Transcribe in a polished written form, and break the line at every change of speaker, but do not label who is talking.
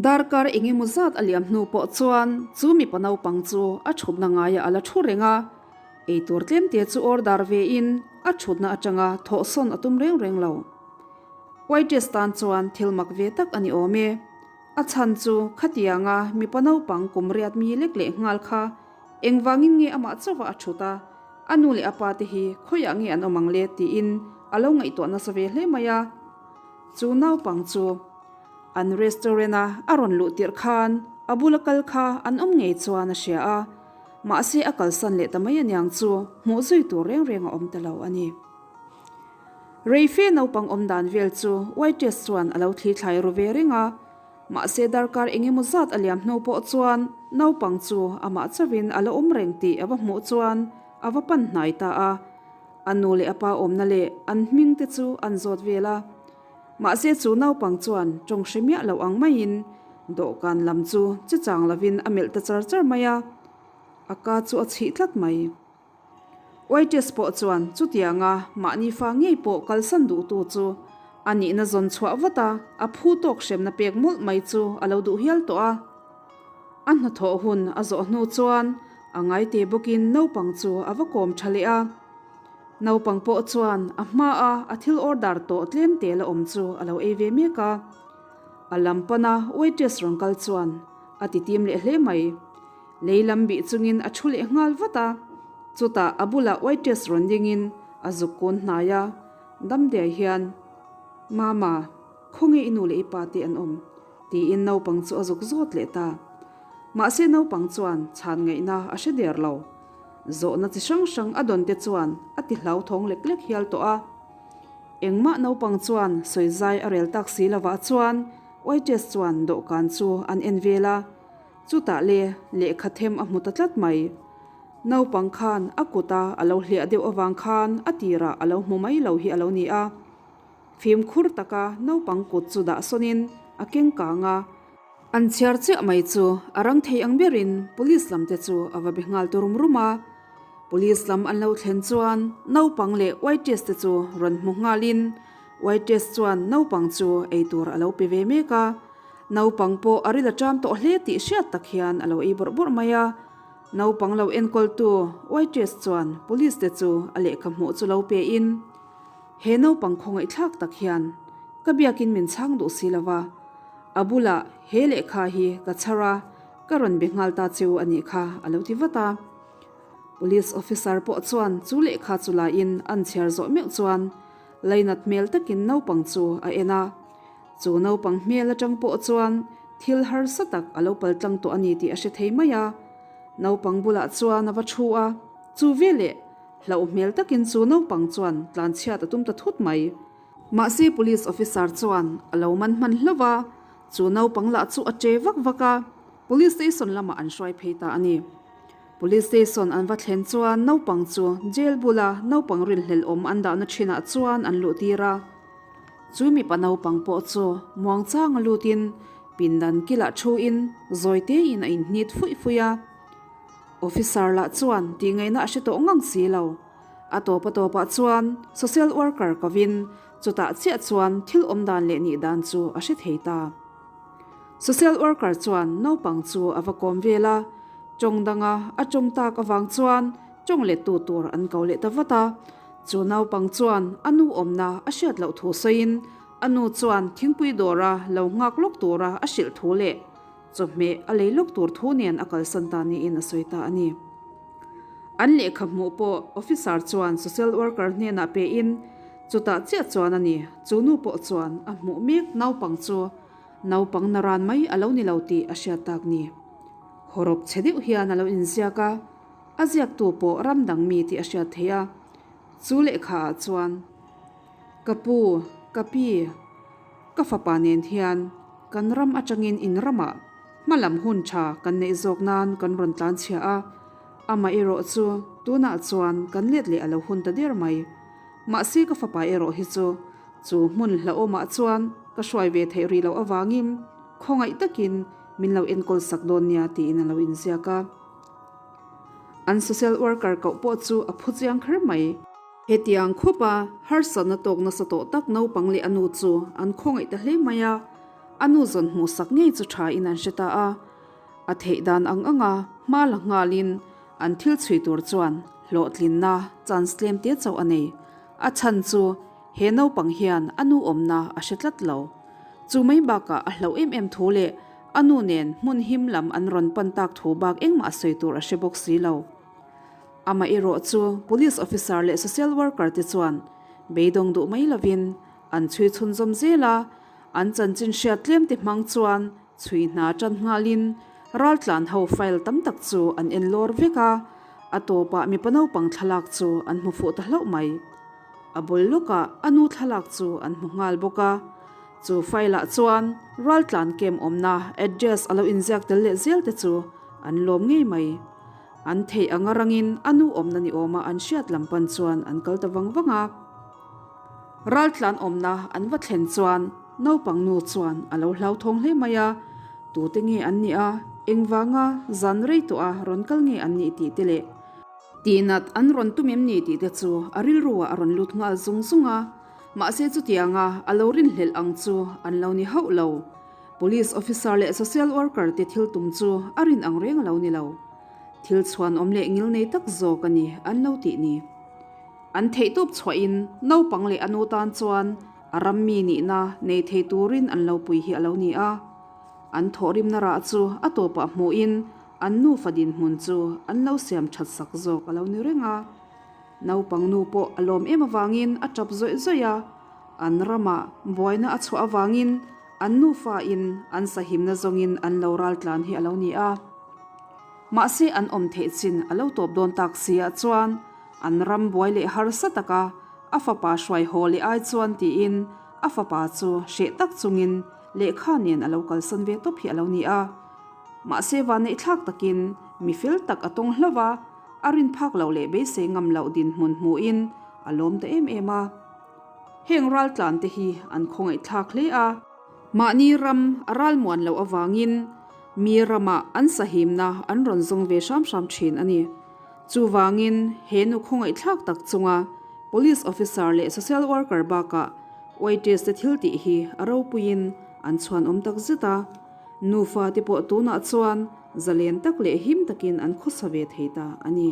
Darkar eng emaw zat a liam hnu pawh chuan chu mipa naupang chu a thutna ngaiah a la thu reng a, eitur tlemte chu order ve in a thutna atanga thawhsawn a tum reng reng lo. Waitress tan chuan thil mak ve tak a ni awm e. A chhan chu khatianga mipa naupang kum riat mi lek leh nghal kha engvangin nge amah chauha a thut a, a nu leh a pa te hi khawiah nge an awm ang le tiin a lo ngaihtuah nasa ve hle mai a. Chu naupang chu an restaurant-a a rawn luh tirh khan a bula kal kha an awm ngei chuan a hria a, mahse a kalsan leh ta mai aniang chu hmuh zui tur reng reng a awm ta lo a ni. Reife naupang awm dan vel chu waitress chuan a lo thli thlai ru ve reng a, mahse darkar eng emaw zat a liam hnu pawh chuan naupang chu amah chauhin a la awm reng tih a va hmuh chuan a va pan hnai ta a, a nu leh a pa awmna leh an hming te chu an zawt vel a. Mahse chu naupang chuan tawng hre miah lo ang maiin dawhkan lam chu che chang lovin a melh ta char char mai a, a ka chu a chhih tlat mai. Waitress pawh chuan chutianga mahni fa ngei pawh kalsan duhtu chu a nihna zawn chhuah vat a, a phu tawk hremna pek mawlh mai chu a lo duh hial tawh a. A hnathawh hun a zawh hnu chuan a ngaite bawkin naupang chu a va kawm tha leh a. Naupang pawh chuan a hmaa a thil order tawh tlem te la awm chu a lo ei ve mek a. A lam pana waitress rawn kal chuan a ti tim leh hle mai. Lei lam bih chungin a thu leh nghal vat a, chutah a bulah waitress rawn dingin a zuk kun hnai a, Damdiai hian, Mama, khawnge i nu leh i pa te an awm? tiin naupang chu a zuk zawt leh ta. Mahse naupang chuan chhan ngaihna a hre der lo. Zawhna chi hrang hrang a dawn te chuan a ti hlauthawng lek lek hial tawh a. Engmah naupang chuan sawi zai a rel tak si lovah chuan waitress chuan dawhkan chu an en vel a. Chutah le, lehkha them a hmu ta tlat mai. Naupang khan a kuta a lo hliah deuh avang khan a tirah a lo hmu mai lo hi a lo ni a. Fimkhur taka naupang kut chu dah sawnin a keng kang a. An chhiar chiah mai chu a rang thei ang berin police lam te chu a va be nghal ta rum rum a. Police lam an lo thlen chuan naupang leh waitress te chu rawn hmu nghalin waitress chuan naupang chu eitur a lo pe ve mek a. Naupang pawh a ril a ṭam tawh hle tih hriat tak hian a lo ei bawrh bawrh mai a. Naupang lo enkawltu waitress chuan police te chu a lehkha hmuh chu lo pe in, He naupang khawngaihthlak tak hian ka biakin min chhang duh si lo va, a bulah he lehkha hi ka chhar a, ka rawn be nghal ta cheu a nih kha a lo ti vat a. Police officer pawh chuan chu lehkha chu la in an chhiar zawh meuh chuan lainat hmel takin naupang chu a en a. Chu naupang hmel atang pawh chuan thil harsa tak a lo pal tlang tawh a ni tih a hre thei mai a. Naupang bulah chuan a va thu a, chu veleh hlauh hmel takin chu naupang chuan tlanchhiat a tum ta thut mai. Mahse police officer chuan a lo man hman hlauh a, chu naupang lah chu a che vak vak a, police station lamah an hruai phei ta a ni. Police station an va thlen chuan naupang chu jail bula naupang rinhlelh awm an dahna thinah chuan an luh tir a. Chu mipa naupang pawh chu muangchanga lutin pindan kilah thuin zawi tein a inhnit fuih fuih a. Officer lah chuan tihngaihna a hre tawh ngang si lo. A tawp a tawpah chuan social worker kovin chutah chiah chuan thil awm dan leh nih dan chu a hre thei ta. Social worker chuan naupang chu a va kawm vel a, tawng danga a tawng tak avang chuan tawng lettu tur an ko leh ta vat a. Chu naupang chuan a nu awmna a hriat loh thu sawiin a nu chuan thingpui dawra lo nghak lawk tura a hrilh thu leh chawhmeh a lei lawk tur thu nen a kalsan ta niin a sawi ta a ni. An lehkha hmuh pawh officer chuan social worker hnenah pein chutah chiah chuan a ni. Chu nu pawh chuan a hmuh mek naupang chu naupang naran mai a lo ni lo tih a hriat tak ni. Hawrawp chhe deuh hian a lo inziak a. A ziaktu pawh ram dang mi tih a hriat theih a, chu lehkha ah chuan, Ka pu, ka pi, ka fapa nen hian kan ram atangin in ramah hmalam hun tha kan neih zawk nan kan rawn tlan chhia a, amah erawh chu tunah chuan kan let leh a lo hun ta der mai. Mahse ka fapa erawh hi chu chu hmun hlauhawmah chuan ka hruai ve theih rih loh avangin khawngaih takin min lo enkawl sak dawn nia tiin a lo inziak a. An social worker koh pawh chu a phu chiang kher mai. Hetiang khawpa harsatna tawk nasa tawh tak naupang leh a nu chu an khawngaih ta hle mai a. A nu zawn hmuhsak ngei chu tha in an hre ta a. A theih dan ang anga hma la nghalin an thil chhui tur chuan hlawhtlinna chance tlem te chauh a nei. A chhan chu he naupang hian a nu awmna a hre tlat lo. Chu mai bakah a hlauh em em thu leh a nu nen hmun him lam an rawn pan tak thu bak engmah sawi tur a hre bawk si lo. Amaherawh chu Police Officer leh Social Worker te chuan beidawng duh mai lovin an chhui chhunzawm zel a, an chanchin hriat tlem te hmang chuan chhui hna tan nghalin raltlan ho file tam tak chu an en lawr vek a, a tawpah mipa naupang thlalak chu an hmu fuh ta hlauh mai. A bul lawkah a nu thlalak chu an hmu nghal bawk a, chu file ah chuan raltlan camp awmna address a lo inziak tel leh zel te chu an lawm ngei mai. An theih anga rangin a nu awmna ni awma an hriat lam pan chuan an kal ta vang vang a. Raltlan awmna an va thlen chuan naupang nu chuan a lo hlauthawng hle mai a, tute nge an nih a, engvanga zan rei tawh a rawn kal nge an nih tih te leh tihnat an rawn tum em ni tih te chu a rilru ah a rawn lut nghal zung zung a, mahse chutianga a lo rinhlelh ang chu an lo ni hauh lo. Police officer leh social worker te thil tum chu a rin ang reng a lo ni lo. Thil chhuan awm leh ngil nei tak zawk a ni an lo tih ni. An theihtawp chhuahin naupang leh a nu tan chuan a ram mi nihna nei thei turin an lo pui hi a lo ni a. An thawhrimna rah chu a tawpah hmuhin an nufa dinhmun chu an lo siam that sak zawk a lo ni reng a. Naupang nu pawh a lawm em avangin a tap zawih zawih a. An ramah buaina a chhuah avangin an nufa in an sahimna zawngin an lo raltlan hi a lo ni a. Mahse an awm theih chin a lo tawp dawn tak si ah chuan an ram buai leh harsa taka a fapa hruai haw leh ai chuan tiin a fapa chu hreh tak chungin lehkha nen a lo kalsan ve tawp hi a lo ni a. Mahse vanneih thlak takin mi fel tak a tawng hlauh a, a rin phak loh leh beisei ngam loh dinhmun hmuhin a lawm ta em em a. Heng raltlan te hi an khawngaih thlak hle a. Mahni ram a ralmuan loh avangin mi ramah an sahimna an rawn zawng ve hram hram thin a ni. Chuvangin he nu khawngaih thlak tak chunga Police Officer leh Social Worker bakah waitress te thil tih hi a ropuiin an chhuanawm tak zet a. Nufa te pawh tunah chuan zalen tak leh him takin an khawsa ve thei ta a ni.